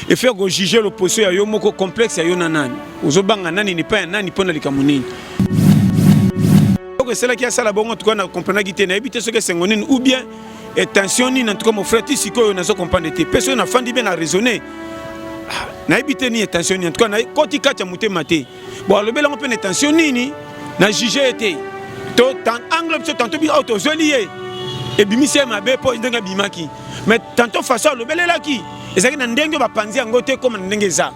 Effet ko juger l'opposition ya yo moko complexe ya yo na nani. Ozobanga nani ni pa ya nani pona likambo nini. Eloko esalaki asala bongo en tout cas na comprenaki te nayebi te soki esengo nini ou bien tension nini en tout cas mon frère ti sikoyo nazo comprendre te mpe soki nafandi bien na raisonner ah, nayebi te nini tension nini en tout cas nakoti kati ya motema te bon alobeli yango mpe na tension nini na juge ye te to angle biso tanto biso tozweli ye ebimisi ye mabe mpo ndenge abimaki mais tanto façon alobelelaki ezalaki na ndenge bapanzi yango te ekoma na ndenge eza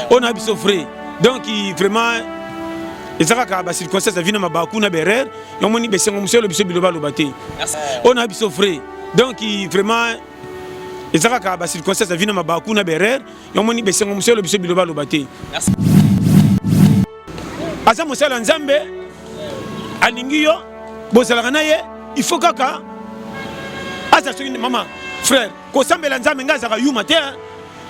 oyo na biso vrai donc vraiment eza kaka bacirconstance ya vie na mabaku na berere yomoni besengo mosu elo biso biloba aloba te oyo na biso vrai donc vraiment eza kaka bacirconstance ya vie na mabaku na berere yomoni besengo mosu elo biso biloba aloba te aza mosala ya nzambe alingi yo bozalaka na ye il faut kaka aza soki mama frère kosambela nzambe ngai azalaka yuma te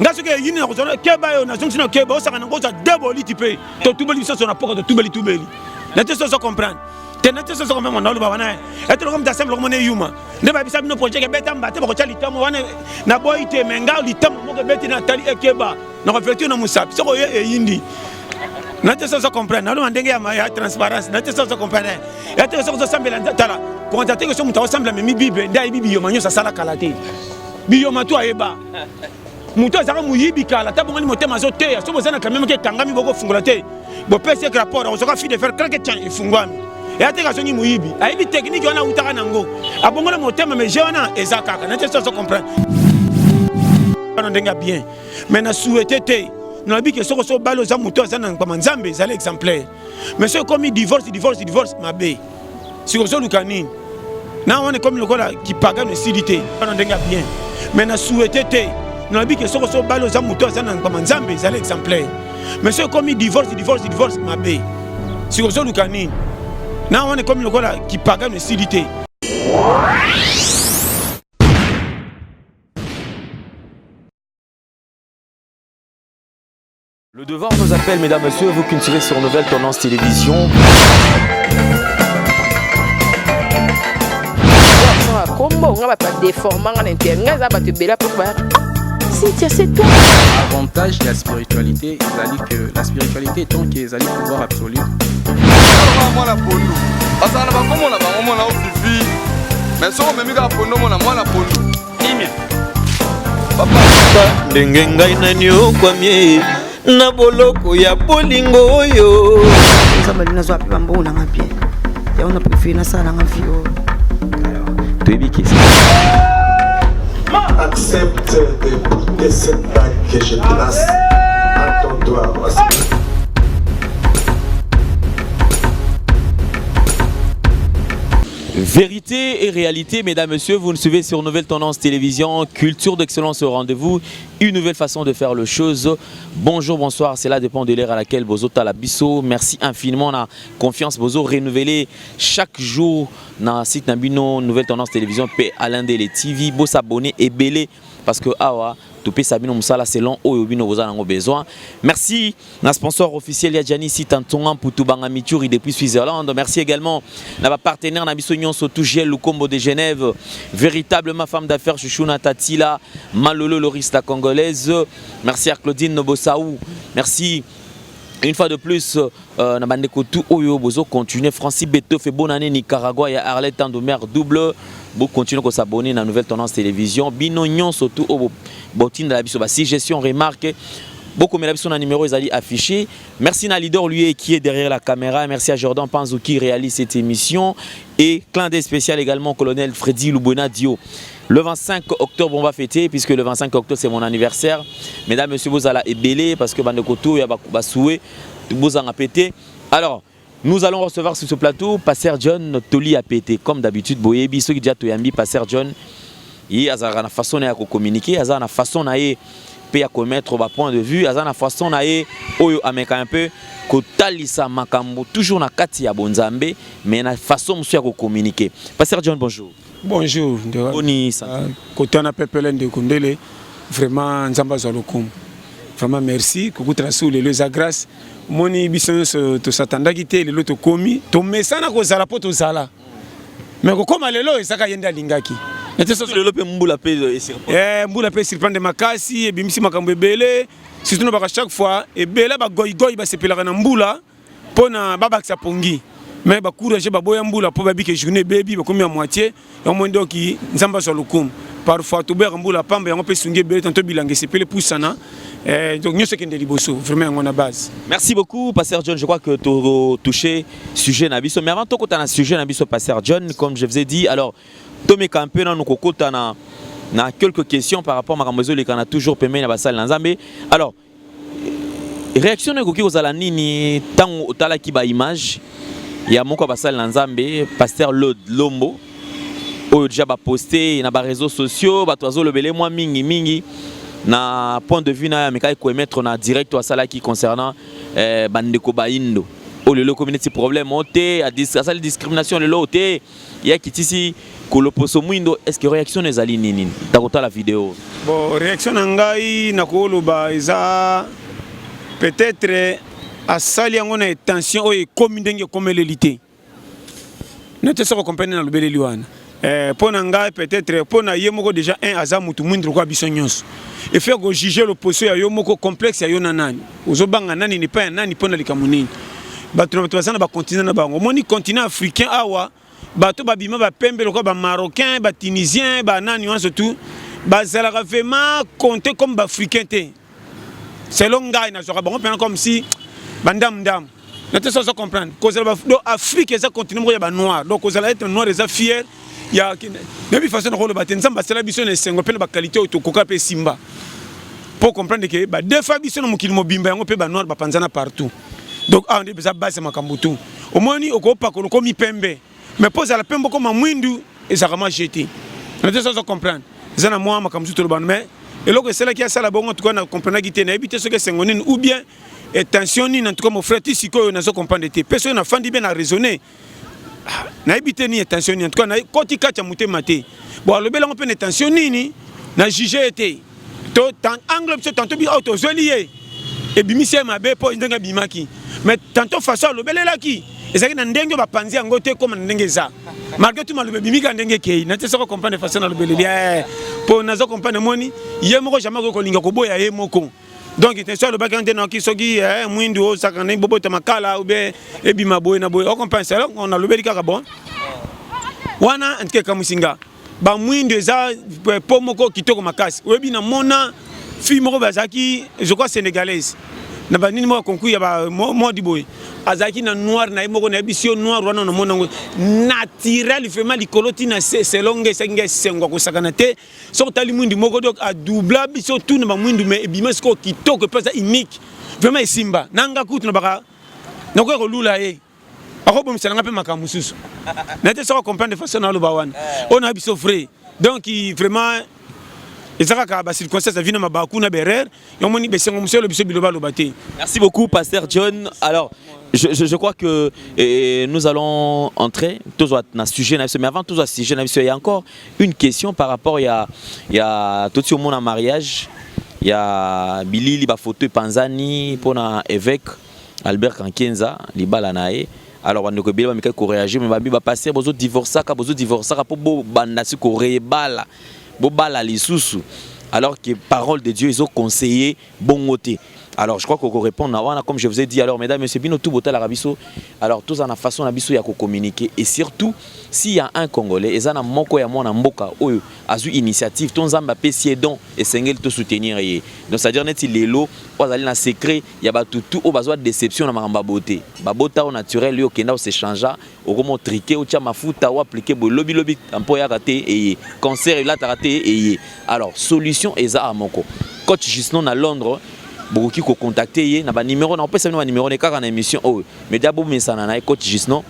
ngai soki eyini na kozala keba yo nazongisi na keba osaka na kozwa de boliti mpe totubeli biso na poka totubeli tubeli na te soso comprendre te na te soso comprendre na oloba wana ete loko moto asambela komona eyuma nde bayebisa bino projet ebeta mbate bakotya litamo wana naboyi te me ngai litamo moko ebeti natali ekeba na kovertir na mosapi soki oye eyindi na te soso comprendre naloba ndenge ya transparence na te soso comprendre ya te soki ozosambela tala konta te so moto akosambela memi bible nde ayebi biyoma nyonso asala kala te biyoma tu ayeba moto azalaka moyibi kala ata bongani motema azoteya soki boza na kamio moke ekangami bokofungola te bopesi ye rapport akozwaka fi de fer krake tian efungwami eya te kazongi moyibi ayebi teknike wana awutaka nango abongola motema mais je wana eza kaka na te so azo comprendre wana ndenge ya bien mais na souhaite te nalobi ke soki oso obali oza moto aza na ngbama nzambe ezali exemplaire mais soki ekomi divorce divorce divorce mabe sikoyo ozoluka nini na wana ekomi lokola kipagano esili te wana ndenge ya bien mais na souhaite te nalobi ke soki oso obali oza moto aza na ngbama nzambe ezali exemplaire mais soki ekomi divorce divorce divorce mabe sikoyo ozoluka nini na wana ekomi lokola kipagano esili te. Le devoir nous appelle, mesdames, messieurs, vous qui nous suivez sur Nouvelle Tendance Télévision. Kombo nga bato badeforma nga na inter nga eza bato ebele apo bayaka Cynthia, c'est toi. Avantage ya spiritualité ezali que la spiritualité étant que ezali pouvoir absolu. Mwana pondu bazala na bakombo na bango mwana ofifi mais soki omemi kaka pondu omona mwana pondu kimia papa ndenge ngai naniokwami na boloko ya bolingo oyo nzambe alingi nazwa mpe bambongo nanga bien yango na préféré nasala nanga vie oyo. Toyebi ke Accepte de porter cette bague que je place à ton doigt. Vérité et réalité, mesdames, messieurs, vous nous suivez sur Nouvelle Tendance Télévision, culture d'excellence au rendez-vous, une nouvelle façon de faire les choses. Bonjour, bonsoir, cela dépend de l'heure à laquelle bozotala biso. Merci infiniment, na confiance bozo renouveler chaque jour dans site na bino Nouvelle Tendance Télévision pe Alain Dele TV, bo s'abonner ebele parce que awa topesa bino mosala selon oyo bino boza nango besoin. Merci na sponsor officiel ya Gianni Sitantonga Mputu Banga Mituri depuis Switzerland. Merci également na ba partenaire na biso nyonso Tougel Lukombo de Genève, véritablement femme d'affaires Chouchouna Tatila, Malolo Loris la congolaise. Merci à Claudine Nobosaou. Merci une fois de plus euh, na bandeko tout oyo bozo continuer Francis Betofe bonne année Nicaragua ya Arlette Tandomer double bo continuer ko s'abonner na Nouvelle Tendance Télévision bino nyonso tout oyo botindela biso ba suggestion remarque bokomela biso na numéro ezali affiché. Merci na leader lui qui est derrière la caméra, merci à Jordan Panzou qui réalise cette émission et clin d'œil spécial également colonel Freddy Lubona Dio. Le 25 octobre, on va fêter, puisque le 25 octobre, c'est mon anniversaire. Mesdames, messieurs, vous allez ebele, parce que bandeko tout, ya ba souhait, vous en pété. Alors, nous allons recevoir sur ce plateau Pasteur John Toli APT. Comme d'habitude, boyebi, ceux qui déjà toyambi, Pasteur John, il a na façon ya communiquer, aza na façon na ye pe ya commettre ba point de vue, aza na façon na ye oyo ameka un peu kotalisa makambo toujours na kati ya bonzambe, mais na façon mosusu ya communiquer. Pasteur John, bonjour. Bonjour. Boni santé? Kotana pepele ndeko ndele vraiment nzambe azwa lokumu. Vraiment merci kokutana su lelo eza grâce. Omoni biso nyonso tosatandaki te lelo tokomi tomesana kozala mpo tozala mais kokóma lelo ezaka ye nde alingaki. Lelo mpe mbula mpe eh, mbula mpe surprendre makasi, ebimisi makambo ebele, surtout nabaka chaque fois ebele bagoigoi basepelaka na mbula mpo na babakisa pongi, mais bacourage baboya mbula mpo babike journée ebebi, bakomi ya moitié yango moi. Ndoki Nzambe azwa lokumu. Parfois toboyaka mbula pamba, yango mpe esungi ebele, tanto bilanga esepeli pusana. Eh, donc nyonso ekende liboso vraiment, yango na base. Merci beaucoup, Pasteur John. Je crois que tu as touché sujet na biso. Mais avant tout na sujet na biso, Pasteur John, comme je vous ai dit, alors tomeka un peu nanu kokota na quelques questions par rapport à makambo ezoleka toujours pembeni na basali na Nzambe. Alors, réaction na ekoki kozala nini ntango otalaki baimage ya moko ya basali na Nzambe, Pasteur Lod Lombo, oyo déjà baposte na baréseaux sociaux, bato bazolobele mwa mingi mingi na point de vue na ye amekaki koémettre na direct oyo asalaki concernant bandeko bayindo, oyo lelo ekomi neti problème o te, asali discrimination lelo te, ye akitisi koloposo mwindo? Est ce que réaction na ezali nini ntango otala video? Bon, réaction na ngai nakoloba eza peut-être asali yango na intention oyo ekomi ndenge ekomeleli te. Nete soki okomprendre na lobeleli wana, mpo na ngai, peut-être mpo na ye moko déjà un aza mutu mwindu lokola biso nyonso. Efe kojuge loposo ya yo moko, complexe ya yo na nani, ozobanga nani ni pa ya nani, mpo na likambo nini? Bato na bato baza na bacontinent na bango. Omoni continent africain awa, bato babima bapembe lokola Bamarocain, Batunisien, banani wana, surtout bazalaka vraiment compté comme Baafricain te. Selon ngai, nazwaka bango mpena comme si bandamu-ndamu na te. So oza comprendre kozala, donc Afrique eza continent moko ya banoir, donc kozala être noir eza fier ya nayebi façon nakoloba te. Nzambe asala biso na esengo mpe na baqualité oyo tokoka mpe esimba mpo comprendre ke badefa biso na mokili mobimba yango mpe banoir bapanzana partout. Donc awa nde eza base ya makambo tu. Omoni, okopakola okomi pembe, mais mpo ozala pembe okoma mwindu ezalaka mwa jete na te. So oza comprendre, eza na mwa makambo mosusu tolobana, mais eloko esalaki asala bongo, en tout cas na comprendaki te. Nayebi te soki esengo nini ou bien tension nini. En tout cas, mon frère, ti sikoyo nazo comprendre te. Mpe soki nafandi bien na raisonner, nayebi te nini tension nini. En tout cas koti kati ya motema te. Bon, alobelango mpe na tension nini, na juge ye te. To angle biso tantôt bi oyo tozweli ye ebimisi ye mabe mpo ndenge abimaki, mais tantôt façon alobelelaki ezalaki na ndenge bapanzi yango te, ekóma na ndenge eza. Malgré tout, maloba ebimika ndenge ekei na te. Soko comprendre façon nalobeleli, mpo nazo comprendre, moni ye moko jamais akoki kolinga koboya ye moko. Donc te so alobaki nte noki soki mwindu osaka ndenge bobota makala ou bien ebima boye na boye, ocomprendre. Alors on alobeli kaka bon wana en tout cas ekamwisi nga. Bamwindu eza po moko kitoko makasi. Oyebi, namona fille moko bazalaki, je crois sénégalaise, na banini moko ya concours ya bamodi boye, azalaki na noir na ye moko. Nayebisi yo, noir wana namona yango naturel vraiment, likolo ntina selon ngai esaki ngai esengo akosakana te. Soki otali mwindu moko, donc adoubla biso tu na bamwindu, mais ebima sikoyo kitoko epe aza unique vraiment, esimba na nga kutu na baka nakoki kolula ye, akobomisa nanga mpe makambo mosusu na te. Soki comprendre façon naloba wana, oyo na biso vrai. Donc vraiment eza kaka bacirconstance ya vie na mabaku na berere yomoni besengo mosu elobi biso biloba aloba te. Merci beaucoup, Pasteur John. Alors, je crois que nous allons entrer tous dans le sujet, mais avant tout ce sujet, il y a encore une question par rapport il y a tout au monde en mariage, il y a bilili ba photo panzani pour un évêque Albert Kankienza, libala na ye. Alors bandeko ebele bamekaki koréagir, mais babi bapasteur bozo divorçaka, bozo divorçaka mpo bobanda si korebala, bobala lisusu, alors que parole de Dieu ezoconseiller bongo te. Alors je crois qu'on répond na wana, comme je vous ai dit. Alors mesdames, messieurs, bino tout botalaka biso, alors toza na façon na biso ya kocommuniquer. Et surtout s'il y a un Congolais, eza na moko ya mwana mboka oyo azwi initiative to Nzambe apesi ye don, esengeli to soutenir ye. Donc c'est à dire neti lelo oyo azali na secret ya bato tu oyo bazwa déception na makambo ya beauté, babota oyo naturel, yo okenda osechangea, okoma otrike, otya mafuta, oaplike boye, lobilobi mpo oyaka te, eye cancer elataka te eye. Alors solution eza a moko, coach Jusnon na Londres. Bokoki kocontacte ye na banimero na opesa bino, banimero ne kaka na émission oyo média, bomesana na ye, coach Jusnon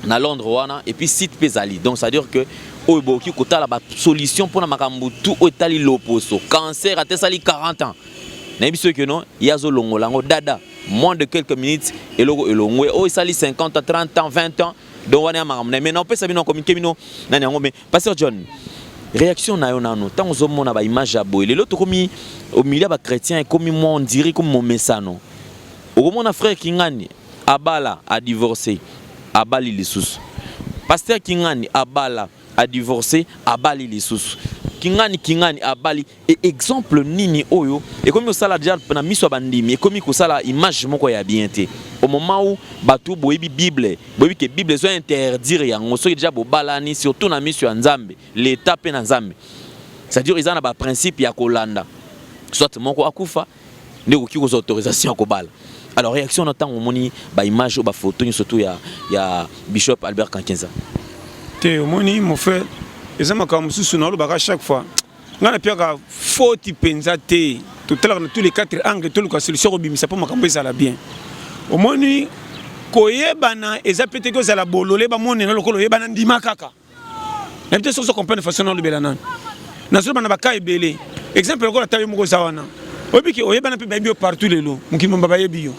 na Londres wana. Et puis site mpe ezali. Donc c'est à dire que oyo bokoki kotala basolution mpona makambo tu oyo etali loposo, cancer ate esali 40 ans, nayebi soki non, ye azolongola yango dada, moins de quelques minutes eloko elongwe. Oyo esali 50 ans, 30 ans, 20 ans, donc wana ya makambo na ye. Mais na opesa bino, communiqué bino nani yango. Mais Pasteur John, réaction na yo nano ntango ozomona baimage ya boye? Lelo tokomi au milieu ya bachrétien, ekomi mwa on dirait komi momesano. Okomona frère Kingani abala, adivorcé, abali lisusu, pasteur Kingani abala. A divorcé, abali lisusu. Kingani kingani abali et exemple nini oyo ekomi kosala déjà na miso ya bandimi, ekomi kosala image moko ya bien te. Au moment où bato boyebi Bible, boyebi ke Bible ezo interdire yango, soki déjà bobalani surtout na miso ya Nzambe, l'État pe na Nzambe. C'est-à-dire eza na ba principe ya kolanda. Soit moko akufa nde okoki kozwa autorisation ya kobala. Alors réaction na ntango omoni ba image oyo, ba photo nyonso surtout ya Bishop Albert Kankenza? Te, omoni mon frère, eza makambo mosusu nalobaka chaque fois. Ngai napiaka foti mpenza te. Totalaka na tous les quatre angles, toluka solution kobimisa mpo makambo ezala bien. Omoni, koyebana eza pe te kozala bolole bamonena lokola oyebana ndima kaka. Nayebi te soki comprendre façon nalobela nani. Nazoloba na baka ebele. Exemple lokola ata yo moko oza wana, oyebi ke oyebana mpe bayebi yo partout lelo, mokili momba bayebi yo.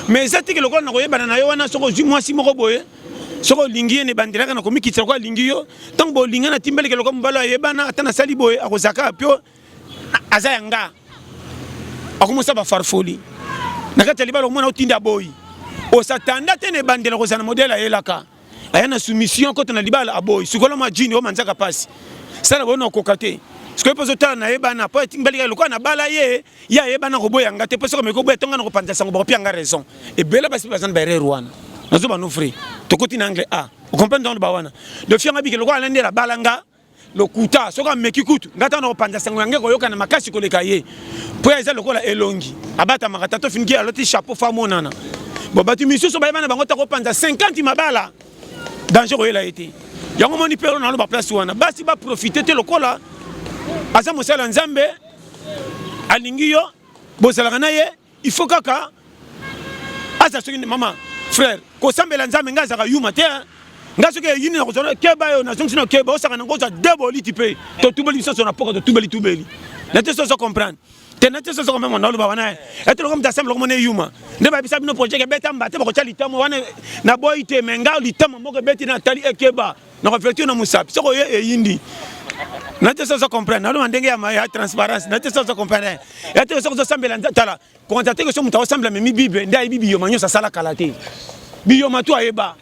Mais eza teke lokola na koyebana na yo wana, soki ozwi mwasi moko boye, soki olingi ye na ebandelaka na komikitisa lokola alingi yo, ntango bolinga na timbeleke lokola mobali ayebana, ata nasali boye akozaka pio aza ya nga, akomosa bafarfoli na kati ya libala. Omona otinda boyi osatanda te na ebandela kozala na modele ayelaka aya na soumission kota na libala, aboyi sikola mwa jini oyo manzaka pasi sala boyo nakoka te. Sikoyo mpo ozotala nayebana mpo etimbalika lokola nabala ye, ye ayebana koboya nga te, mpo soki ameki koboya tonga na kopanza sango bakopia nga raison. Ebele basi baza na baerreur wana. Nazoba no vrai, tokoti na angle a ocomprendre ntango ba wana dofianga bike lokola alendela bala nga lokuta. Soki ameki kutu nga ntango na kopanza sango yange koyokana makasi koleka ye, mpo eza lokola elongi abatamaka tata ofiniki aloti chapeau fa monana. Bon, bato misusu bayeba na bango ta kopanza 50 mabala, danger koyela ye te. Yango moni mpe nalo baplace wana basi baprofite te lokola aza mosala ya Nzambe, alingi yo, bozalaka na ye, il faut kaka aza soki mama frère. Kosambela Nzambe, ngai azalaka yuma te. Ngai soki eyini na kozala keba yo, nazongisi na keba osaka nango ozwa de boliti mpe totubeli biso na poka totubeli tubeli na te. Sozo comprendre te na te, sozo comprendre na oloba wana ete loko moto asambela komona eyuma nde bayebisa bino projet ebeta mbate bakotya litamo wana. Naboyi te, me ngai litamo moko ebeti na tali ekeba na koavertir na mosapi soki oye eyindi na te. Sozo comprendre naloba ndenge ya transparence na te. Sozo comprendre ya te, soki ozosambela, tala konta te ke so moto akosambela memi Bible nde ayebi biyoma nyonso asala kala te, biyoma to ayeba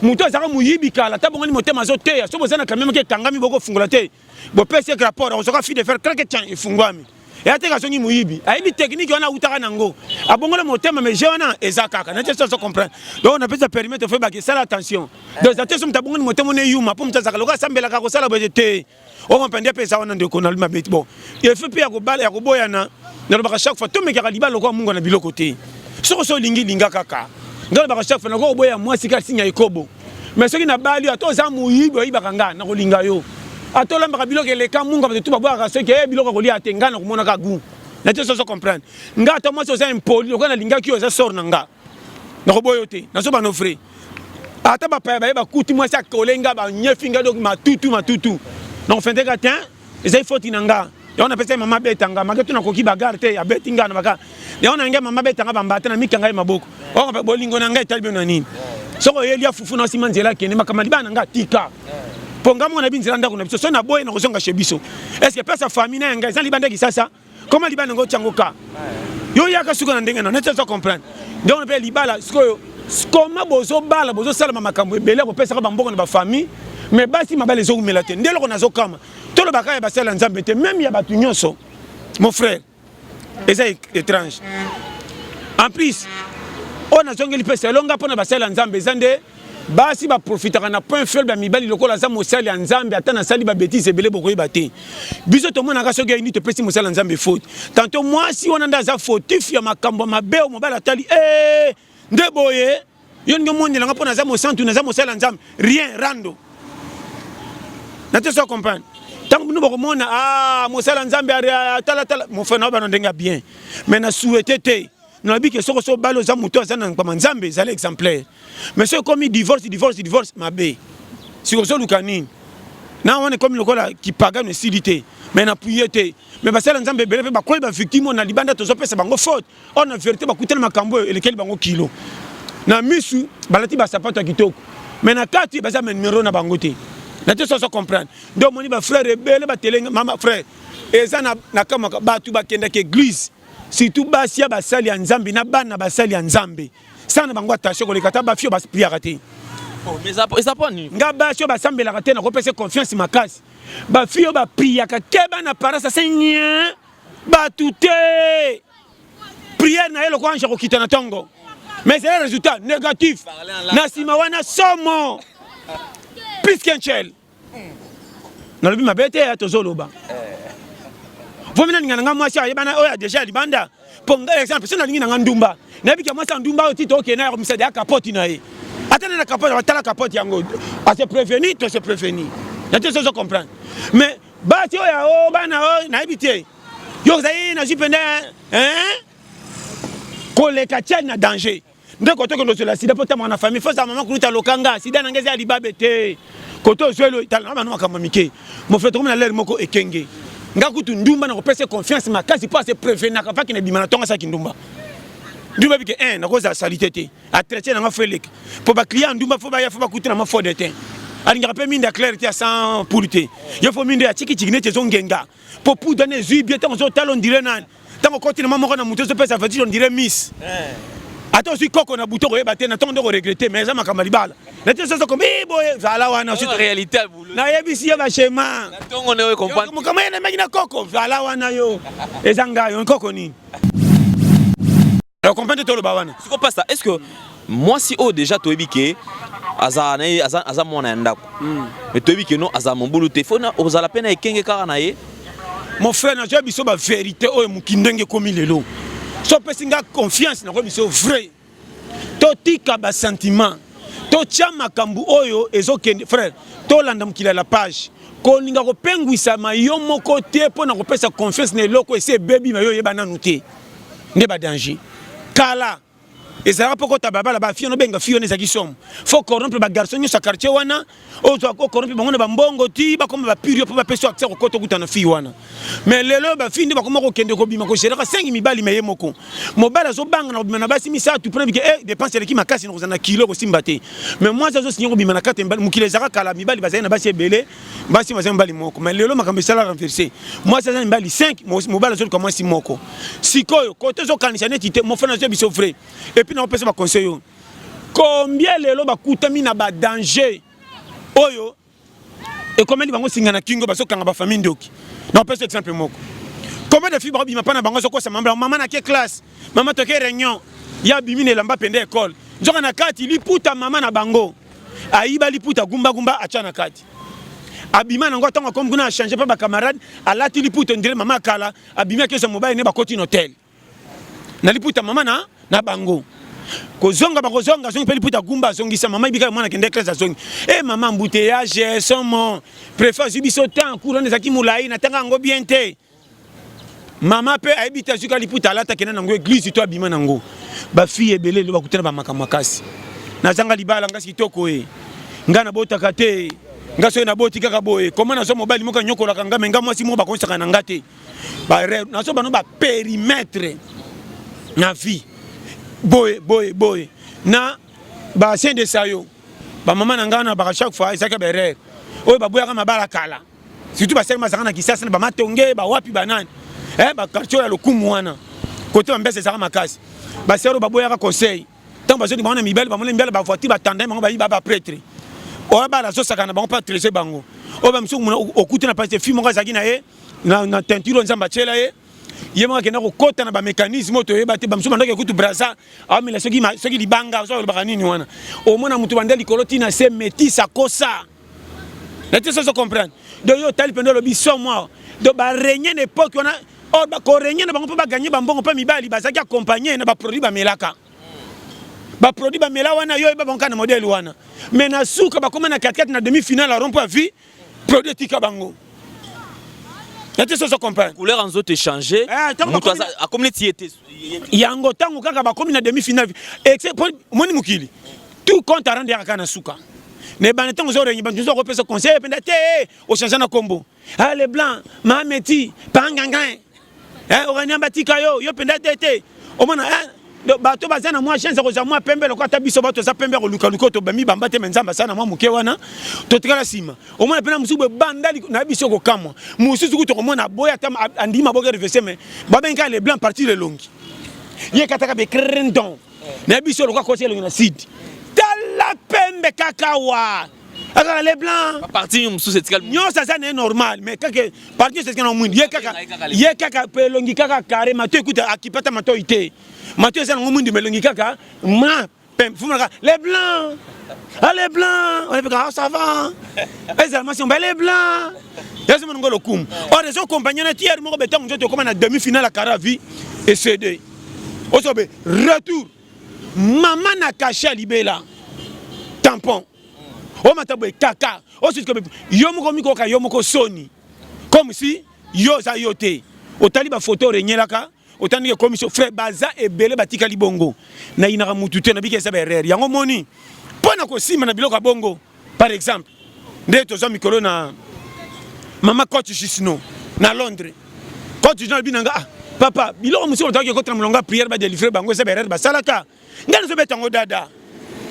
moto azalaka moyibi kala ta bongani motema azoteya. So boza na camion moko ekangami, bokofungola te, bopesi ye rapport, akozwaka fil de fer kreke tian efungwami. Eya te azongi moyibi, ayebi technique wana awutaka nango, abongola motema, mais je wana eza kaka na te. So azo comprendre, donc napesa périmètre fo ebaki esala attention. Donc eza te so moto abongoli motema wana eyuma mpo moto azalaka lokola asambelaka kosala boye te. Okomprendre mpe eza wana ndeko na mabe. Bon, efe mpe ya kobala ya koboyana, nalobaka chaque fois tomekaka libala lokola mungu na biloko te. Soki so olingi linga kaka. Ngai nalobaka chaque fois nakoki koboya mwasi kaka sinya ekobo, mais soki nabali yo, ata oza moyibi oyibaka, nga nakolinga yo. Ata olambaka biloko eleka mungu, bato tu babwakaka soki e biloko kolia te, ngai nakomonaka goût na te. Sozo comprendre nga, ata mwasi oza impoli, lokola nalingaki yo, eza sort na nga, nakoboya yo te. Nazoba no vrai, ata bapaya baye bakuti mwasi akole nga banyefi nga, donc matutu matutu nakofendeka te, ezali foti na nga. Yango napesa ye mama abeta nga make to nakoki bagare te, abeti nga na baka. Yango na ngai mama abeta nga bambata na mikanga ye maboko. Oko bolingo na ngai etali bino na nini? Soki oyeli ya fufu na nsima nzela akende makambo libala na nga tika, mpo nga moko nayebi nzela ndako na biso. So naboye na kozonga chez biso, est ce que place ya famille na ya ngai eza libanda Kisasa? Koma libala nango otyango ka yo yaka suka na ndenge na neti ozo comprendre ndenge mpe libala. Sikoyo koma bozobala, bozosalama makambo ebele ya kopesaka bambongo na bafamille, mais basi mabala ezoumela te. Nde eloko nazokama, tolobaka ya basala ya Nzambe te, même ya bato nyonso, mon frère, eza étrange. En plus oyo nazongeli mpe selonga mpo na basali ya Nzambe, eza nde basi baprofitaka na point faible ya mibali. Lokola aza mosali ya Nzambe, ata nasali babêtises ebele bokoyeba te. Biso tomonaka soki ayini topesi mosali ya Nzambe faute. Tantôt mwasi wana nde aza fautif ya makambo ya mabe oyo mobali atali e nde boye. Yo ndenge omonelanga mpo naza mosantu, naza mosali ya Nzambe, rien rando na te. So comprendre ntango bino bokomona ah, mosali ya Nzambe talatala mofrère na bana ndenge ya bien, mais na souhaite te. Nalobi ke soko so obali oza moto aza na nkpama Nzambe, ezali exemplaire. Mais soki ekomi divorce, divorce, divorce, mabe. Sikoyo ozoluka nini na wana? Ekomi lokola kipagano esili te, mais na puye te. Mais basala Nzambe ebele mpe bakwei bavictime oyo na libanda tozopesa bango faute. Oyo na vérité bakutana makambo oyo elekeli bango kilo na misu. Balati basapato ya kitoko, mais na kati baza ma numero na bango te na te. Soso comprendre nde omoni bafrère ebele batelenga mama frère eza na kamwaka. Bato bakendaka église, surtout basi ya basali ya Nzambe na bana basali ya Nzambe, sala na bango attention koleka ata bafi oyo bapriaka te. Oh, mais eza po nini? Nga basi oyo basambelaka te, nakopesa confiance makasi. Bafille oyo bapriaka, keba na parasa se nye bato te. Prière na ye lokola ange akokita na ntongo, mais c'est le résultat négatif na nsima wana somo plus qu'un chel. Nalobi mabe te, ya tozoloba vomi nalinga na nga mwasi ayebana oyo deja ya libanda. Mpo nga exemple, so nalingi na nga ndumba, nayebi ke mwasi ya ndumba oyo ti tookende ya komisa deya kapoti na ye, ata na kapote, batala kapote yango, ase prévenir to se prévenir na te, sozo comprendre. Mais basi oyo ya o bana oyo nayebi te, yo ozali nazwi mpenza koleka tiani na danger nde kote okende ozwela sida. Mpo tamaka na famille, fo ozala mama kuluta lokanga sida na ngai eza ya libabe te. Kote ozweli, tala na bano makambo mike. Mofre, tokomi na lere moko ekenge. Nga kutu ndumba na kopesa confiance makasi, mpo ase prévenaka vaki na bima na ntongo asalaki ndumba. Ndumba bike 1 nakozala salite te, entretien nanga fo eleka, mpo baclient ndumba fo baya, fo bakuti na ma fond de teint. Alingaka mpe minda claire te, ya sans poudre te. Yo fo minda ya cikiciki neti ezongenga, mpo poudre wana ezwi bien. Ntango ozotala, ondire nani? Ntango okoti na mwa moko na moto, ezopesa vertige, ondire miss. Ata ozwi koko na butu, okoyeba te na ntongo nde okoregretter. Mais eza makambo ya libala na te, soso komi boye, zala wana. Réalité ya boulot. Nayebisi yo bashema. Na ntongo nde oyo comprendre. Mokama ye nameki na koko, zala wana. Yo eza ngai yo koko nini, comprendre, toloba wana. Siko pasteur, est ce que mwasi oyo déjà toyebi ke aza na ye, aza mwana ya ndako, mais toyebi ke no aza mobulu te, fo ozala mpe na ekenge kaka na ye? Mon frère, nazwa biso bavérité oyo mokili ndenge ekomi lelo. So opesi nga confiance, nakoyi biso vrai. Totika basentiment, totya makambo oyo ezokende. Frère, tolanda mokili ya la page. Kolinga kopengwisama yo moko te mpo na kopesa confiance na eloko esi ebebi ma yo oyeba nanu te nde badanger. Kala ezalaka mpo kota babala bafille, obenga fille wana, ezalaki somo. Fo corrompre bagarçon nyonso ya quartier wana, ozwa ocorrompre bango na bambongo ti bakoma bapure yo, mpo bapesa accès kokota okuta na fille wana. Mais lelo bafille nde bakoma kokende kobima, kogéraka 5 mibali. Me ye moko mobali azobanga na kobima na basi misato, mpona bike e dépense eleki makasi na kozala na kilo kosimba te. Mais mwasi azosinga kobima na kati ya mibali. Mokili ezalaka kala, mibali bazali na basi ebele, basi bazali mibali moko. Mais lelo makambo esala renverse: mwasi aza na mibali 5, mobali azoluka mwasi moko. Sikoyo kote ozokanisa neti te, mofana, azwa biso vrai. Et puis nakopesa baconseil oyo: combien lelo bakutami na badanger oyo ekomeli bango singa na kingo, bazokanga bafamille ndoki? Nakopesa exemple moko: combien de filles bakobima mpa na bango, azokosa mama: "Mama, nake classe, mama, toke réunion." Ya abimi na elamba pende ekole, nzoka na kati liputa mama na bango ayiba liputa gumbagumba, atya na kati, abima nango. Ntango akomi kuna, achange mpe bacamarade, alati liputa ondire mama akala. Abimi, akesa mobali ne, bakoti na hotel na liputa mama na bango. Kozonga, bakozonga, azongi mpe liputa gumba, azongisa mama ibika mwana akende classe. Azongi e mama, embouteillage somo, préfet azwi biso temps, cours wana ezalaki molai, natanga yango bien te. Mama mpe ayebi te, azwika liputa, alata, akenda nango église to abima nango. Bafille ebele elo bakutana bamakambo makasi. Nazanga libala, ngasi kitoko e nga nabotaka te, nga soki naboti kaka boye koma nazwa mobali moko anyokolaka nga. Me nga mwasi moko bakonisaka na nga te, nazo bano bapérimètre na vie boye boye boye na basien de sayo. Bamama na ngai na baka, chaque fois ezalaki baerreur oyo baboyaka mabala kala, surtout basali bazalaka na Kisasa na bamatonge bawapi banani, baquartier oyo ya lokumu wana, kote bambese ezalaka makasi. Basere oyo baboyaka conseil, ntango bazoli bango na mibali, bamoni mibali, bavoiture, batanda bango, bayiba baprêtre oyo bala azosaka na bango mpo atrese bango. Oyo bamisusu okuti na pasi, fille moko azalaki na ye na teinture oyo Nzambe atiela ye, ye moko akenda kokɔta na bamécanisme oyo toyeba te. Bamisusu bandaki ekutu braza, aomela soki libanga, soki olobaka nini wana, omona motu banda likolo ntina se métis akosa na te. Sozo comprendre? Donc yo otali mpenza, olobi so mwa. Donc barégner na époque wana, or korégner na bango mpo bagagner bambongo mpe mibali bazalaki accompagné na baproduit bamelaka, baproduit bamela wana. Yo oyeba bango kaka na modèle wana, mais na suka bakóma na katikati na demi finale ya rond-point vie, produit etika bango na te. Sozo comprendre? Couleur ya nzoto échange, moto akomi neti ye te. Yango ntango kaka bakomi na demi finale, moni mokili, tout compte à rendre yaka kaka na suka na ebanda. Ntango ozorengi bato nyonso, akopesa conseil mpenza te, ochange na kombo, ah, le blanc maameti pangangan, okania batika yo, yo mpenza te te. Omona bato baza na mwa chance ya kozwa mwa pembe lokola ata biso bato toza pembe ya kolukaluka, tobami bamba te. Me Nzambe asala na mwa moke wana, totikala nsima. Omona mpena mosusu boye banda na biso kokamwa, mosusu kutu okomona boye, ata andimi aboki revese, me babengi kaka le blanc partir elongi ye kataka bekrendon na biso lokola kosi elongi na sidi. Tala Aza pembe kaka wa akaka le blanc. Partie mosusu etikali. Nyonso aza na ye normal, mais kaka partie nyonso etikali na mwindu. Ye kaka, ye kaka pe elongi kaka carré, matoi ekuta akipata matoi te, matoi eza nango mwindu, mais elongi kaka ma pembe. Fumalaka le blanc, ah le blanc, on epeka, ah ça va, ezala masi ba le blanc yazomona ngo lokumu. Or ezokompagne na tiere moko betango nzoto ekoma na demi finale ya karavi ecd osobe retour mama na kashe ya libela tampon omata boye kaka osuka yo moko mikoka yo moko soni, comme si yo oza yo te. Otali bafoto orenyelaka, otali ndenge ekomi so. Frère, baza ebele batikali bongo. Nayinaka mutu te, nabiki eza baerreur yango moni mpo na kosimba na biloko ya bongo. Par exemple nde tozwa mikolo na mama coach Jusno na Londres. Coach Jusno alobi na nga: "Ah papa, biloko mosusu bato akekota na molongo ya prière, badélivre bango, eza baerreur basalaka." Ngai nazobeta yango dada.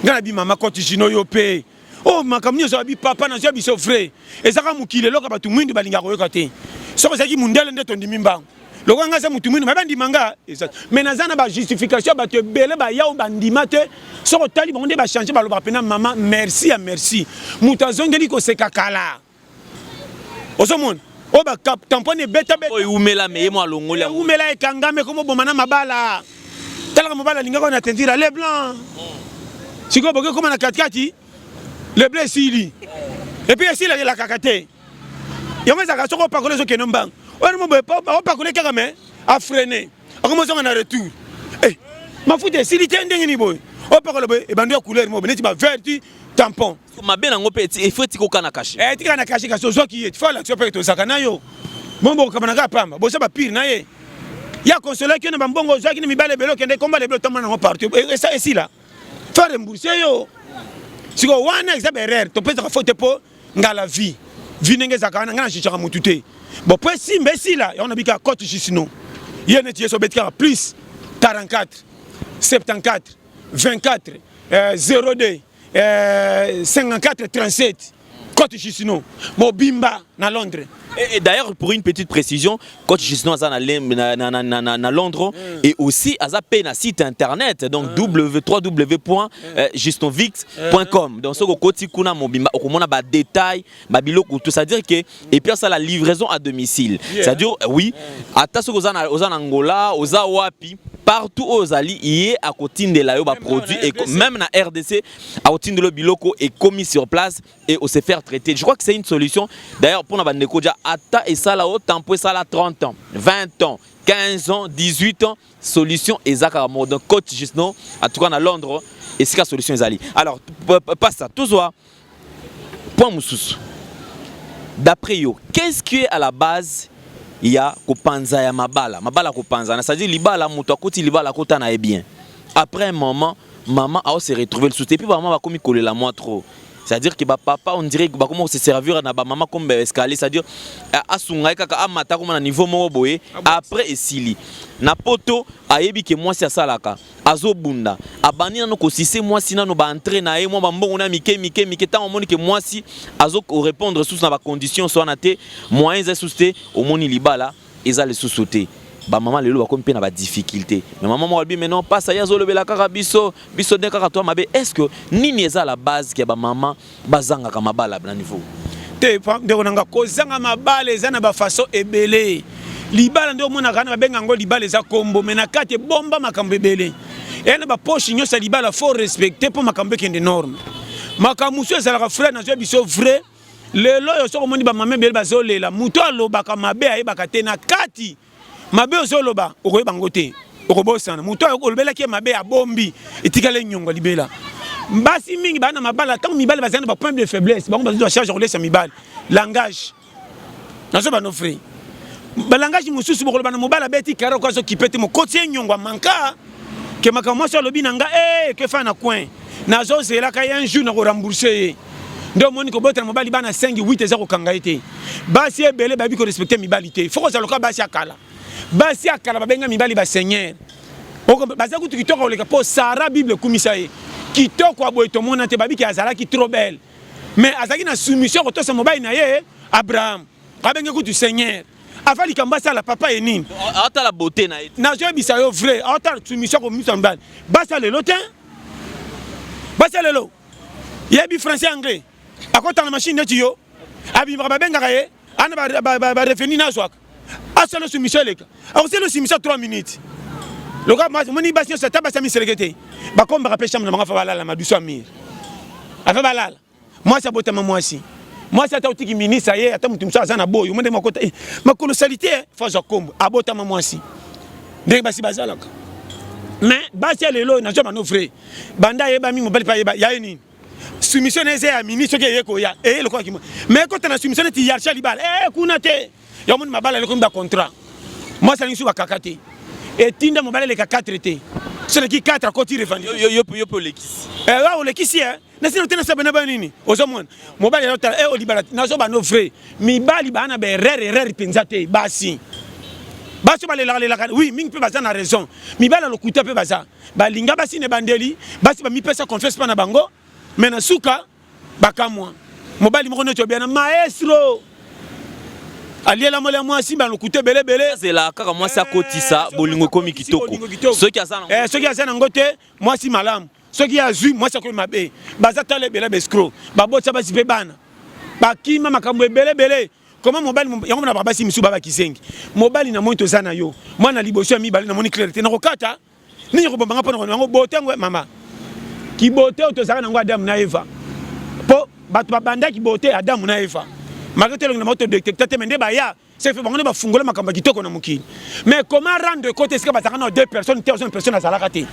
Ngai nabi: "Mama coach Jusno, yo mpe oyo makambo nyonso." Abi: "Papa, nazwa biso vrai, ezaka mokili, eloko bato mwindu balingaka koyoka te. Soki ozalaki mundele nde tondimi mbango. Lokola ngai aza motu mwindu, maye bandima nga eza, mais naza na bajustification ya bato ebele baya oyo bandima te. Soki otali bango nde bachange, balobaka mpena mama merci ya merci, moto azongeli koseka kala." Ozomona oyo batampon ebeta. Oyo ewumela, me ye mo alongoli yango. Ewumela, ekangami, ekomoboma na mabala. Talaka mobali alingaka oyo na teinture le blanc, sikoyo boke koma na katikati, le blanc esili. Et puis esili elakaka te, yango ezalaka soki opakola ezokende mbango. Oyo mo boye opakole kaka, mais afreine, akomozonga na retour. Eh, mafuta esili te, ndenge nini boye opakola boye ebandi ya couleur mo neti bavert ti tampon. Mabe nango mpe ifo etika oka na cachet. Eh, tika na cachet. Kasi ozwaki ye, fo alakisa mpe tozalaka na yo bongo, bokokabana kaka pamba, boza bapire na ye. Ya consolaki yo na bambongo ozwaki na mibale ebele, okende komba lebele, otambola nango partout, esila, fa rembourse yo. Sikoyo wana eza baerreur, topesaka faute mpo ngala vie vie ndenge ezalaka wana. Ngai najugeaka motu te. Bon, po esimba esila yango, nabika cote Jusino ye neti ye so obeti kaka plus 44 74 24 02 54 37, cote Jusino mobimba na Londres. Et d'ailleurs, pour une petite précision, coach Jusino aza na, na, na, na, na, na Londres et aussi aza pe na site internet, donc www.jusnovix.com. Donc soki okoti kuna mobimba, okomona ba détail, ba biloko tout, c'est-à-dire que et puis ça la livraison à domicile. C'est-à-dire oui, ata soki oza na Angola, oza wapi, partout oyo ozali, ye akotindela yo ba produit et même na RDC akotindela yo biloko ekomi sur place et on se faire traiter. Je crois que c'est une solution. D'ailleurs, pour bandeko dia ata esala o tempo esala 30 ans, 20 ans, 15 ans, 18 ans, solution ezaka moko. Donc coach Jusno, en tout cas na Londres, esika solution ezali. Alors, passe ça, tozwa point mosusu. D'après yo, qu'est-ce qui est à la base ya kopanza ya mabala? Mabala kopanza, c'est-à-dire libala, moto akoti libala, akota na ye bien. Après un moment, maman a se retrouver le soutien. Et puis maman va comme kolela moi trop. C'est-à-dire que papa, on dirait que comment se servir na ba maman comme escalier, c'est-à-dire asunga kaka amata comme na niveau moko boye, après esili. Na poto ayebi ke mwasi asalaka, azobunda, abandi nano kosise mwasi nano baentre na ye mwa bambongo na mike mike mike. Ntango omoni ke mwasi azorépondre susu na bacondition so wana te, moyen eza susu te, omoni libala eza lisusu te. Bamama lelo bakomi mpe na badifficulté. Mais mama moko alobi: "Mais non, pasa ye azolobela kaka biso, biso nde kaka to mabe." Est ce que nini eza la base ya bamama bazangaka mabala na niveau? Te, ndeko na nga, kozanga mabala eza na bafaçon ebele. Libala nde omonaka na babenga yango libala, eza kombo, mais na kati ebomba makambo ebele. Eya na bapoche nyonso ya libala, faut respecter mpo makambo ekende norme. Makambo mosusu ezalaka, frère, nazwa biso vrai. Lelo oyo soki omoni bamama ebele bazolela, moto alobaka mabe ayebaka te na kati mabe ozoloba, okoyeba yango te, okobosana. Moto olobelaki ye mabe, abombi, etikali enyongo libela. Basi mingi baa na mabala, ntango mibali bazali na bapoint de faiblesse, bango bazozwa charge ya kolesa mibali. Langage nazoba no, frère, balangage mosusu bokoloba na mobali, abeti kara oko azokipe te, mokoti ye nyongo amanka ke makambo mwasi alobi na nga kefa na coin, nazozelaka ye un jour na korembourse ye. Nde omoni kobotela mobali bana 5 8 eza kokanga ye te. Basi ebele bayebi korespecte mibali te. Fo kozala loka basi ya kala. Basi ya kala babenga mibali baseigneur, baza kutu kitoko koleka mpo Sara, Bible ekumisa ye kitoko ya boye tomona te. Babiki azalaki trop belle, mais azalaki na soumission kotosa mobali na ye Abraham. Abenge kutu seigneur ava likambo asala papa ye nini. Atala beauté na ye. Nazoyebisa yo vrai, aotala soumission komisa mibali. Basi ya lelo te, basi ya lelo. Yebi français, anglais, akotanga machine neti yo, abimaka babengaka ye ana barevenu nazwaka, asala soumission eleka, akosala soumission 3 minutes. Loka moni basi nyonso, ata basi ya miseleke te, bakombaka mpe chambre na bango, afa balala madusu ya mire, afa balala. Mwasi abotama mwasi, mwasi ata otiki ministre ye, ata moto mosusu aza na boyo omoni ndenge makota eh, makolo salite eh, fo azwa kombo abotama mwasi, ndenge basi bazalaka. Mais basi ya lelo nazwa bano vrai, banda ayebami mobali mpe ayeba yaye nini, soumission na eza ya mini, soki eye koya eye lokola kimo, mais ekota na soumission neti hiérarchie ya libala eh, kuna te. Ya omoni mabala elekomi ba contrat, mwasi alingi su bakaka te, etinda mobali eleka 4 te, soki 4 akoti revendication. Yo mpe olekisi. Eh, olekisi eh. Nasino te, nasaba na banini, ozomona mobali azotala e olibala, nazoba no vrai mibali baa na baerreur, erreur mpenza te. Basi, basi oyo balelaka lelaka, oui, mingi mpe baza na raison. Mibali ya lokuta mpe baza, balinga basi na ebandeli, basi bamipesa confiance mpa na bango, mais na suka bakamwa. Mobali moko neti obiana maestro aliela molia mwasi balokuta ebele ebele. Azela kaka mwasi akotisa bolingo, ekomi kitoko. Soki aza na soki aza nango te, mwasi malamu, soki azwi mwasi akomi mabe. Baza tala ebele baescroc, babotisa basi mpe bana, bakima makambo ebele ebele. Koma mobali yango na basi misusu baba kizengi. Mobali na moi toza na yo mwana liboso ya mibale, namoni clair te, nakokata nini kobombanga mpo na yango bote yango. Mama, kibote oyo tozalaka nango, Adamu na Eva, mpo bato babandaki bote, Adamu na Eva, malgré tolongi na bango, todétecta te, mais nde baya c'est fait, bango nde bafungola makambo ya kitoko na mokili. Mais comment rendre compte esika bazalaka na deux personnes te, ozo personne azalaka te,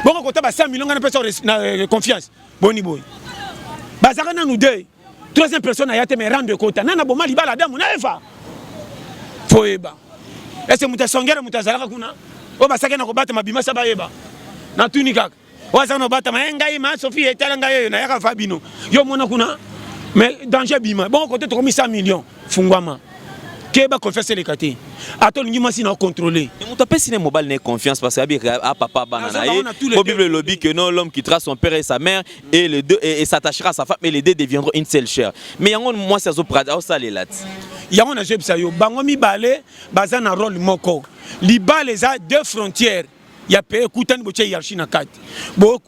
bongo kota ba 100 millions nga napesa na confiance boni boye? Bazalaka nanu deux, troisième personne aya te, mais rendre kota nana boma libala Adamu na Eva. Fo yeba ese moto asongela, moto azalaka kuna oyo basaki na kobatama bimasa, bayeba natuni kaka oyo azalaka na kobatama ye. Ngai ma Sophie etala ngai oyo nayaka fa bino yo mona kuna, mais danger bima bongo kote tokomi 100 millions. Fungwama, keba, confiance eleka te, ata olingi mwasi na ocontrôle. Moto apesi ne mobali na ye confiance parce que abi a papa bana na ye, po Bible elobi que non, l'homme quittera son père et sa mère et les deux et s'attachera à sa femme et les deux deviendront une seule chair. Mais yango mwasi azosalela ti. Yango nazoyebisa yo, bango mibale baza na rôle moko. Libala eza deux frontières ya pe ekutani, botia hiérarchie na kati.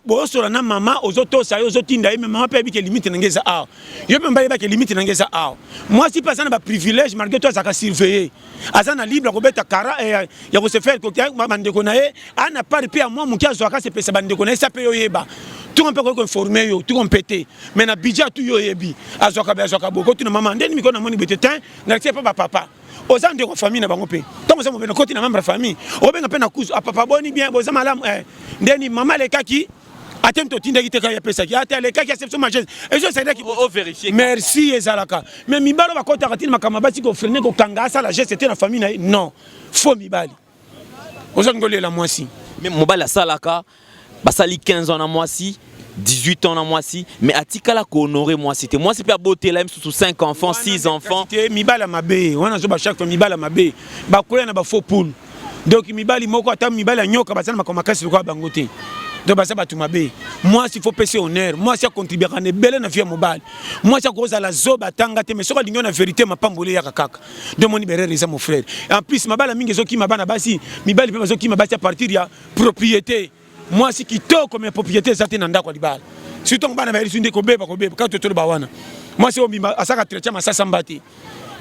Bosola na mama, ozotosa ye, ozotinda ye, mais mama mpe ayebike limite na nge eza awa, yo mpe mobali yebake limite na nge eza awa. Mwasi mpe aza na baprivilège, malgré to azalaka surveillé, aza na libre ya kobeta kara ya kose faire bandeko na ye, ana part mpe ya mwa moke azwaka, asepesa bandeko na ye, sa mpe yo oyeba tuka mpe akoki koinforme yo tuka mpe te, mais na budget tu yo oyebi azwaka be, azwaka boye, kotuna mama ndeni mikolo namoni boye te, tin nalakisi mpe bapapa oza ndeko famille na bango mpe ntango oza mobene koti na membre ya famille, obenga mpe na kuzu apapa, boni bien, boza malamu eh. Ndeni mama alekaki ate moto otindaki te, kaka apesaki ate alekaki aception majeste ezo esalaki. Merci, ezalaka. Mais mibali oyo bakotaka ntina makambo basi kofreiner, kokanga, asala geste te na famille na ye, non, faux mibali ozolingi olela mwasi. Mais mobali asalaka, basali 15 ans na mwasi, 18 ans na mwasi, mais atikala kohonorer mwasi te. Mwasi mpe abotela ye mosusu 5 enfants, 6 enfants. Te, mibali ya mabe wana azoba chaque fois, mibali ya mabe bakoya na bafaux poule. Donc mibali moko, ata mibali ya nyoka, baza na makambo makasi lokola bango te. Donc baza bato mabe. Mwasi faut pesa honneur, mwasi acontribuaka na ebele na vie ya mobali. Mwasi akozala zoba, atanga te, mais soki alingi yo na vérité, mapamboli eyaka kaka. Donc moni berere eza, mon frère. En plus mabala mingi ezokima bana basi, mibali mpe bazokima basi à partir ya propriété. Mwasi kitoko, mais propriété eza te na ndako ya libala, surtout ntango bana bayeli nde kobeba, kobeba kaka. Totoloba wana, mwasi oyo bima asaka traité masasa mba te,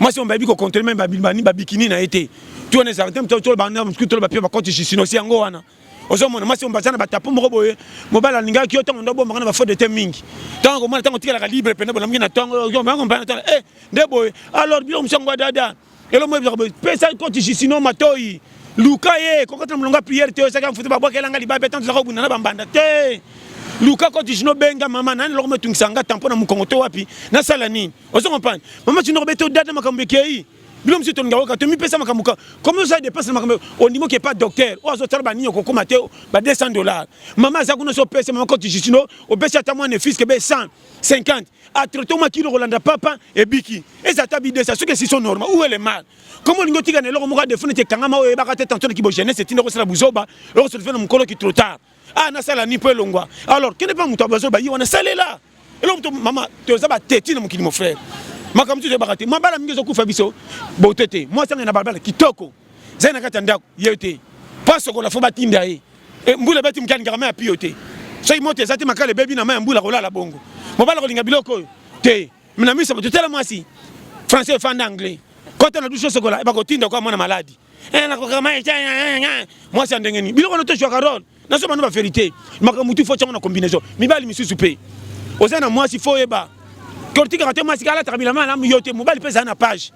mwasi oyo bayebi kocontrôle même babani babikini na ye te, tu wana ezalaka te. Toloba toloba mpe bacote justine osi yango wana. Ozomona mwasi oyo baza na batapo moko boye, mobali alingaki yo ntango ndo bombaka na bafaux de te mingi, ntango komona ntango otikalaka libre pene bolamuki na ntongo eh, nde boye. Alors biloko mosu yango dada elo mo ebisaka boye, pesa koti justino matoi, luka ye kokota na molongo ya prière te, osaki mfutu babwakelanga libabe ntango tozaka kobunda na bambanda te. Luka koti justino, benga mama nani, eloko metungisa nga tampo na mokongo to wapi, nasala nini? Ozo comprendre, mama tino kobeta odada makambo ekei. Bino mosusu tolinga koyoka, tomipesa makambo ka comme osala dépense na makambo, ondimi oke pa docteur oyo azotala banini, okokoma te ba 200 dollars. Mama aza kuna, so opesa mama koti justino, opesi ata mwana fiske be 150, atraite mwa kilo kolanda papa ebiki, eza ata bidesa soki esi so normal. Où est le mal? Comme olingi otika na eloko moko adefo neti ekangama oyo oyebaka te, tantôt na jeunesse etinda kosala buzoba, eloko solution na mokolo ki trop tard. Ah, nasala ni mpo elongwa? Alors kende mpe moto abazoba ye wana, salela eloko moto. Mama, toza bateti na mokili, mon frère, makambo mosusu toyebaka te. Mabala mingi ezokufa biso bote te. Mwasi angai na balabala kitoko, zali na kati ya ndako ye te, mpo asokola fo batinda ye. Mbula ebeti moke, alingaka mai ya pio te. Soki moto eza te, makala ebebi na mai ya mbula, kolala bongo. Mobali akolinga biloko oyo te. Na miso bato, tala mwasi français efanda anglais, kota na douche osokola, bakotinda kwa mwana maladi. Eh, nakokaka mai mwasi ya ndenge nini? Biloko wana tozwaka role nazo bano baverité makambo mutu fo tiango na combinaison. Mibali misusu mpe oza na mwasi, fo oyeba kortikaka te. Mwasi alataka bilamba malamu, yo te. Mobali mpe ezala na page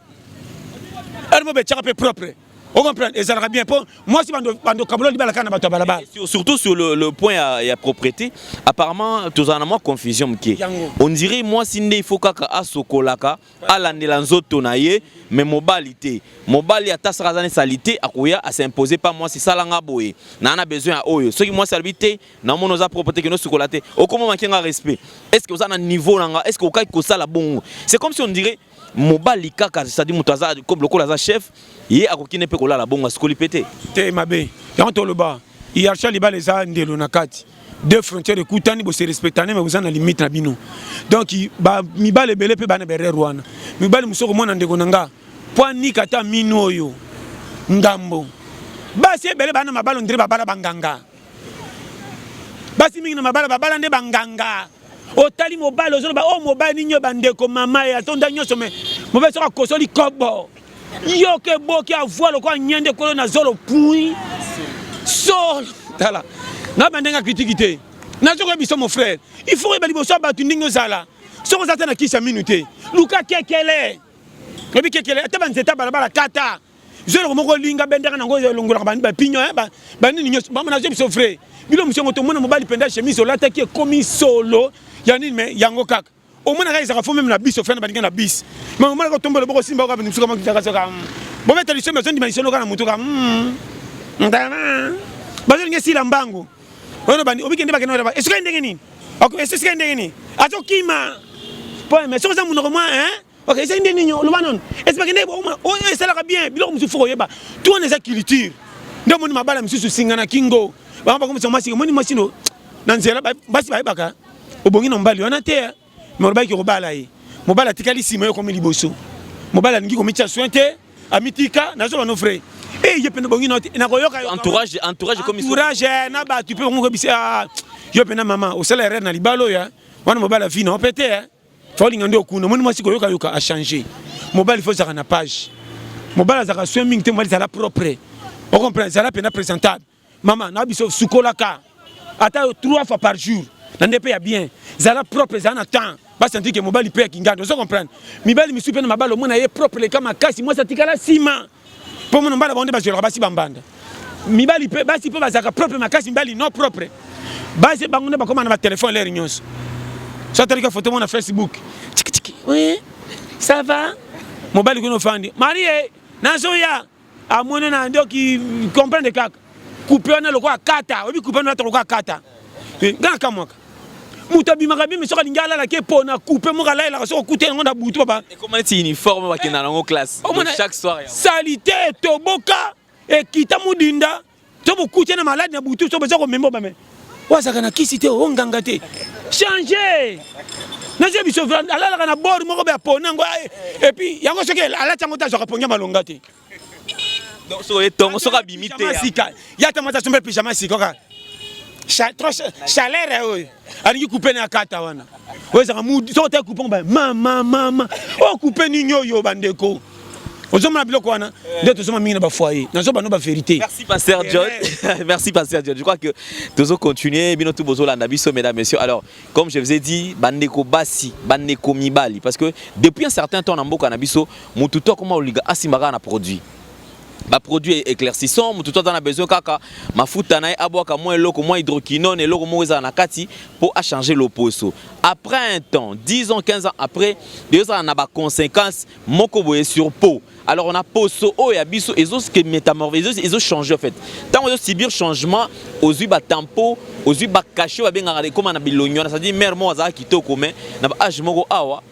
ere mo betiaka mpe propre, ocomprendre, ezalaka bien mpo mwasi bando kabola libala kaka na bato ya balabala. Surtout sur le point ya propreté, apparemment tozala na mwa confusion moke. On dirait mwasi nde il faut kaka asokolaka, alandela nzoto na ye, mais mobali te. Mobali ata saka aza na saleté, akoya as'impose pa mwasi: "Salanga boye, naa na besoin ya oyo." Soki mwasi alobi te, namoni oza propre te, kende osukola te, okoma manke nga respect. Est ce que oza na niveau na nga? Est ce que okaki kosala bongo? C'est comme si on dirait mobali kaka, c'est-à-dire moto aza comme lokola aza chef, ye akoki ne mpe kolala bongo, asukoli mpe te. Te, mabe yango. Toloba hiérarchie ya libala eza ndelo na kati, deux frontières ekutani, bose respectane, mais boza na limite na bino. Donc mibali ebele mpe bana berere wana, mibali mosusu komona ndeko na nga mpo anika ata minu oyo ngambo. Basi ebele bana mabala ondire babala banganga. Basi mingi na mabala babala nde banganga. Otali mobali, ozoloba o mobali nini oyo? Bandeko, mama ye atonda nyonso, mais mobali soki akosoli kobo, yoka eboki avoi lokola nyende kolo na zolo pui solo. Tala na bandenge akritiki te. Nazokoya biso, mon frère, il faut koyeba liboso ya bato ndenge ozala. Soki oza te na kisi ya minu te, luka kekele. Oyebi kekele, ata banzete ya balabala, kata zoloko moko olinga bendaka nango, elongolaka bapinyo banini nyonso. Bama nazwi biso vrai bilo mosu yango. Tomona mobali mpenza, chemise olataki ekomi solo ya nini, mais yango kaka omonaka ezalaka fo meme na biso frère na baninga na bis, mais omonaka otombola boko simba oka misuka makitaka soka bobeta lisomi, azondima lisono kaka na motu ka ndama bazolinga esila mbangu oyo bandi obikende bakende esukai ndenge nini, esukai ndenge nini, azokima po. Mais soki oza monoko mwa ok, ezali nde nini? Oloba nono esi bakende oyo esalaka bien. Biloko mosusu fo koyeba tu wana eza culture. Nde omoni mabala misusu singa na kingo, bango bakomisa mwasi. Omoni mwasi no na nzela, basi bayebaka obongi na mobali wana te, mais olobaki kobala ye, mobali atikali nsima, yo okomi liboso. Mobali alingi komitia soin te, amitika. Nazoba no frère e ye pene bongi na te, nakoyoka. Entourage, entourage. Entourage na bato mpe bango koyebisa yo pena: "Mama, osala erreur na libala oyo wana." Mobali avi na mpe te, fa olinga nde okuna. Omoni mwasi koyokayoka achange. Mobali fo ozalaka na page, mobali azalaka soin mingi te. Mobali ezala propre, ocomprendre, ezala mpena présentable. Mama na biso, sukolaka ata trois fois par jour na nde mpe ya bien, zala propre, ezala na temps basentir ke mobali mpe ya kingando. Ozo comprendre, mibali misusu mpe na mabala omona ye propre leka makasi, mwasi atikala nsima. Mpo mona mbala bango nde bazwelaka basi bambanda. Mibali mpe basi mpe bazalaka propre makasi, mibali non propre. Basi bango nde bakóma na batelefone lere nyonso. So atalika foto mo na Facebook, tikitiki, oui, ça va. Mobali kuna ofandi marie nazoya, amoni na ndoki, comprendre kaka coupe wana lokola kata. Oyebi coupe wana lokola kata nga na kamwaka. Moto abimaka bimi soki alingi alalaki epona coupe moko alalelaka, soki okute yango na butu baba. Ekoma neti uniforme bakenda nango classe chaque soir. Saleté etoboka, ekita mudinda to bokuti na maladi na butu. So boza komema bame oyo azalaka na kisi te, o nganga te, change. Nazwi biso alalaka na bord moko be apona yango, et puis yango soki alati yango te, azwaka pongia malonga te. Soki etongo, soki abimi te. Sika ya ta mwasi asomba pyjama sika kaka trop chaleur oyo, alingi coupe na akata wana oyo ezalaka mudi. Soki ote coupe ba mama mama oyo coupe nini oyo? Bandeko, ozomona biloko wana nde tozoma mingi na bafoyer. Nazoba no bavérité. Merci pasteur John, merci pasteur John. Je crois que tozo continuer bino tout bozolanda biso, mesdames, messieurs. Alors, comme je vous ai dit, bandeko basi, bandeko mibali, parce que depuis un certain temps na mboka na biso, mutu to akoma olinga asimbaka na produit, baproduit éclaircissant. Motu to aza na besoin kaka mafuta na ye, abwaka mwa eloko, mwa hydroquinone, eloko moko ezala na kati mpo achanger loposo. Après un temps, 10 ans, 15 ans après, ezala na baconséquence moko boye sur peau. Alors on a poso oyo ya biso ezoske métamorphose, ezochanger en fait. Ntango ezosubir changement, ozwi batampo, ozwi bacachet, babengaka ekóma na bilongi wana, c'est-à-dire mare moko azalaka kitoko, mais na baage moko awa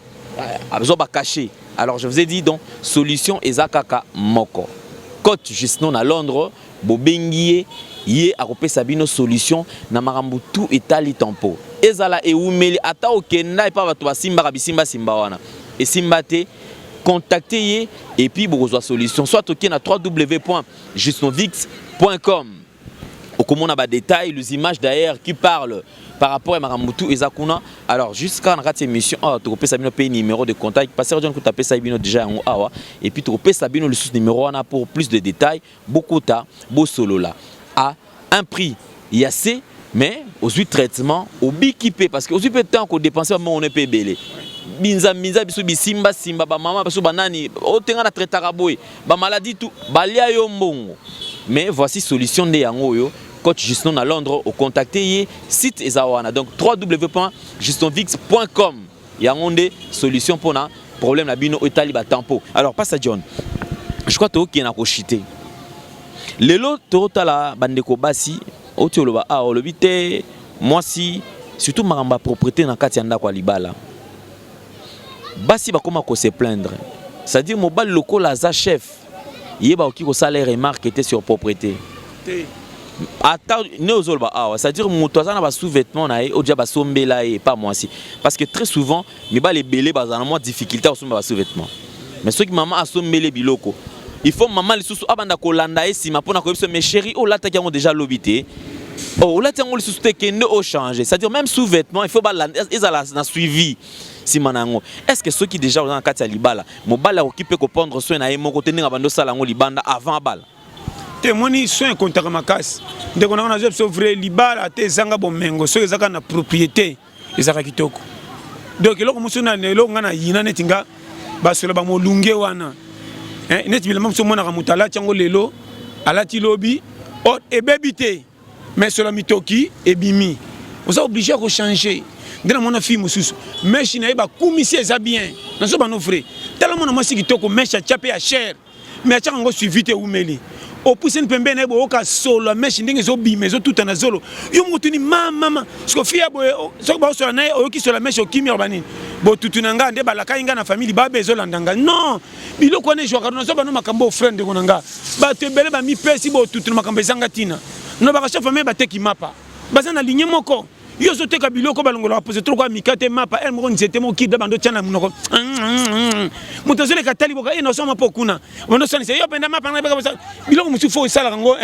azwa bacachet. Alors je vous ai dit donc, solution eza kaka moko: Cote Jusno na Londres. Bobengi ye, ye akopesa bino solution na makambo tu etali tampo. Ezala ewumeli, ata okenda epa bato basimbaka bisimbasimba wana, esimba te, contacte ye et puis bokozwa solution. Soit tokie na www.jusnovix.com. Okomona ba détails, les images d'ailleurs qui parlent par rapport à makambo tout eza kuna. Alors jusqu'à na kati émission awa, tokopesa bino mpe numéro de contact. Pasteur John kuta apesa bino déjà yango awa, et puis tokopesa bino lisusu numéro wana pour plus de détails. Bokota, bosolola à un prix ya se, mais ozwi traitement, obiki mpe, parce que ozwi mpe temps kodépenser bambongo no mpe ebele. Binzambinza biso, bisimbasimba, bamama biso, banani otenga na traitaka boye, bamaladi tout balia yo mbongo. Mais voici solution nde yango oyo. Coach Justin na Londres, ocontacte ye, site eza wana, donc www.justonvix.com. Yango nde solution mpona problème na bino etali batampo. Alors Pasteur John, je crois tokokende na koshite lelo. Totala bandeko basi oti oloba awa, olobi te mwasi, surtout makambo ya propriété na kati ya ndako ya libala. Basi bakóma kose plaindre, c'est-à-dire mobali lokola aza chef, ye bakoki kosala remarque te sur propriété. Te. Ata nde ozoloba awa, c'est-à-dire moto aza na basous-vêtement na ye oyo dia basombela ye pa mwasi, parce que très souvent mibali ebele bazala na mwa difficulté akosomba basous-vêtement. Mais soki mama asombeli biloko, il faut mama lisusu abanda kolanda ye nsima mpona koyebi biso: "Mais chéri, olataki yango déjà lobi te, oh, olati yango lisusu te, kende ochange." C'est-à-dire même sous-vêtement, il faut balanda, ezala na suivi nsima na yango. Est ce que soki déjà oza na kati ya libala, mobali akoki mpe koprendre soin na ye moko te ndenge abandi osala yango libanda avant abala? Te, moni, soin ekontaka makasi, ndeko nanga. Nazwa biso vrai libala te, ezanga bomengo. Soki ezaka na propriété, ezalaka kitoko. Donc eloko mosusu na eloko nga na yina neti nga basolo bamolunge wana, neti bilamba mosusu omonaka moto alati yango lelo, alati lobi, ebebi te, mais solo mitoki ebimi, oza obligé ya kochanger. Nde namona fille mosusu, mèche na ye bakumisi, eza bien. Nazo bano vrai, tala mwana mwasi kitoko, mèche atya mpe ya cher, mais atiaka yango suivi te, eumeli. Opusani pembeni na ye, boyoka solo ya mèche ndenge ezobima, ezotuta na zolo. Yo moko tuni mamama siko fille ya boye, soki baosola na ye, oyoki solo ya mèche, okimi ya banini, botutu na nga nde balakai nga na famille babe ezolanda nga. Non, biloko wana ezwaka. Nazo bano makambo frère, ndeko na nga, bato ebele bamipesi botutu na makambo ezanga ntina. No baka chef famille bateki mapa, baza na ligne moko. Yo ozoteka biloko balongolaka pose trop kwa mika te, mapa ere moko, nzete moko kida bando tia na monoko. Moto azoleka, tali boka ye nasoma mpo kuna bando osalisa yo mpenza mapa. Biloko mosusu fo esalaka yango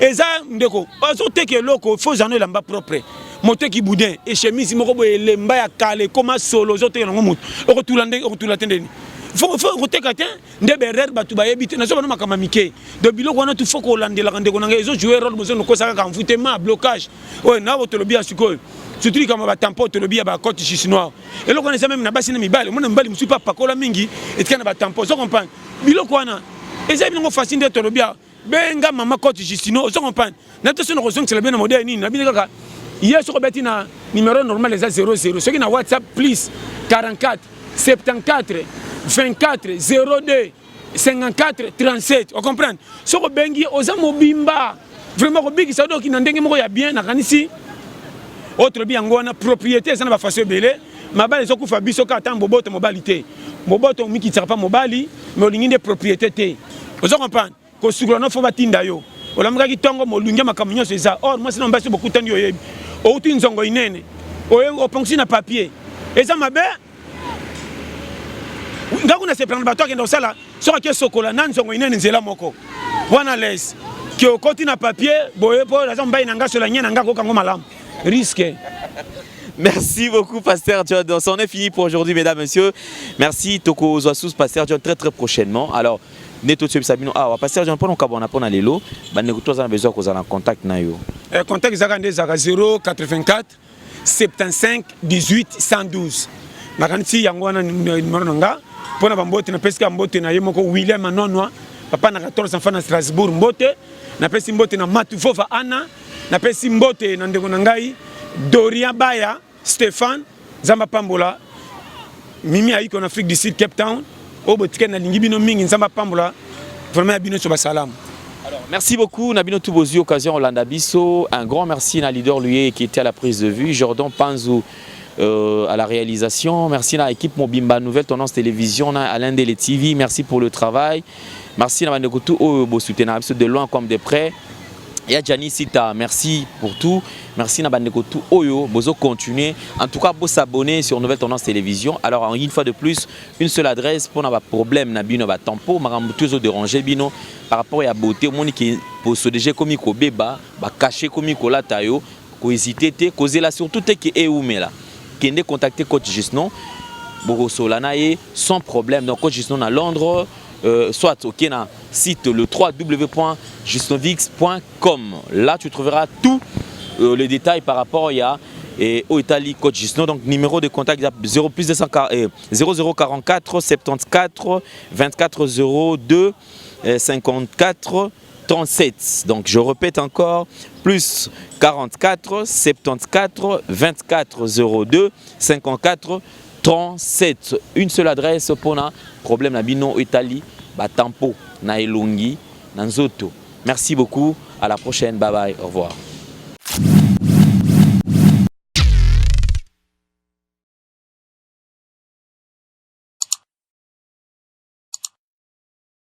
eza ndeko azoteka eloko, fo ozala no elamba propre. Moteki boudin e chemise moko boye elemba ya kala, ekoma solo, ozoteka nango moto, okotula ndenge okotula te, ndeni fo koteka te nde berere bato bayebi te. Nazo bano makambo mike. Donc biloko wana tu fo kolandelaka, ndeko na ngai, ezojouer rôle. Bozo nokosa kaka envoûtement, blocage oyo na bo tolobi ya sikoyo, surtout likambo ya batampo tolobi ya bacote jus noir. Eloko wana eza même na basi na mibali. Omona mibali mosusu mpe apakola mingi, etika na batampo. Ozo comprendre, biloko wana eza bilongo facile. Nde tolobi ya benga mama cote Justino. Ozo comprendre na te so na kozongisela bino na modèle nini na bino kaka ye. Soki obeti na numéro normal, eza 00. Soki na WhatsApp, plus 44 74 24 02 54 37. Ocomprendre, soki obengi, oza mobimba vraiment kobikisa doki na ndenge moko ya bien. Nakanisi oyo tolobi yango wana. Propriété eza na bafaçon ebele. Mabala ezokufa biso kaka ntango boboto mobali te. Boboto omikitisaka mpa mobali, mais olingi nde propriété te. Ozo comprendre, kosukola no fo batinda yo, olamukaki ntongo, molungi ya makambo nyonso eza or mwasi na mobali so bokutani, oyebi outi nzongo inene, opongisi na papier, eza mabe. Nga kuna sepelanga bato akenda kosala, soki ake sokola na nzongo inene nzela moko wana lese ke okoti na papier boye, mpo naza mobali na nga, sola nye na nga akokango malamu risque. Merci beaucoup, Pasteur John. Donc, c'en est fini pour aujourd'hui, mesdames, messieurs. Merci, Toko Zoasous, Pasteur John, très très prochainement. Alors, neto toyebisa bino awa, Pasteur John, mpona okabwana mpona lelo, bandeko to aza na besoin kozala na contact na yo. Contact ezalaka nde ezalaka 084 75 18 112. Nakanisi yango wana numéro na nga. Mpona bambote, napesika mbote na ye moko William Anonwa, papa na 14 enfant na Strasbourg. Mbote napesi, mbote na Matuvova Ana, napesi mbote na ndeko na ngai Dorian Baya Stéphane, Nzambe apambola Mimi Aiko na Afrique du Sud, Cape Town. Oyo botikali, nalingi bino mingi, Nzambe apambola vraiment ya bino nyonso, basalamu. Alors, merci beaucoup, Nabino Tubozi, occasion Olanda Biso. Un grand merci à leader Luyé qui était à la prise de vue, Jordan Panzou à la réalisation. Merci à l'équipe Mobimba, Nouvelle Tendance Télévision, na Alain Dele TV. Merci pour le travail. Merci à Bandeko tout oyo bo soutenir de loin comme de près. Ya Gianni Sita, merci pour tout. Merci na bandeko tout oyo bozo continuer. En tout cas, bo s'abonner sur Nouvelle Tendance Télévision. Alors une fois de plus, une seule adresse pour na ba problème na bino ba tempo, makambo tout ezo déranger bino par rapport ya beauté, omoni ke poso déjà komi kobeba, ba cacher komi kolata yo, ko hésiter te, kozela surtout te ke eumela. Kende contacter coach Gisnon, bokosola na ye sans problème. Donc coach Gisnon na Londres, soit ok na site le www.gisnovix.com. Là tu trouveras tout les détails par rapport ya et au Italie coach Gisno. Donc numéro de contact 0 plus 240, 0044 74 24 02 54 37. Donc je répète encore, plus 44 74 24 02 54 37. Une seule adresse pour un problème na bino Italie, ba tempo na elongi na nzoto. Merci beaucoup, à la prochaine, bye bye, au revoir.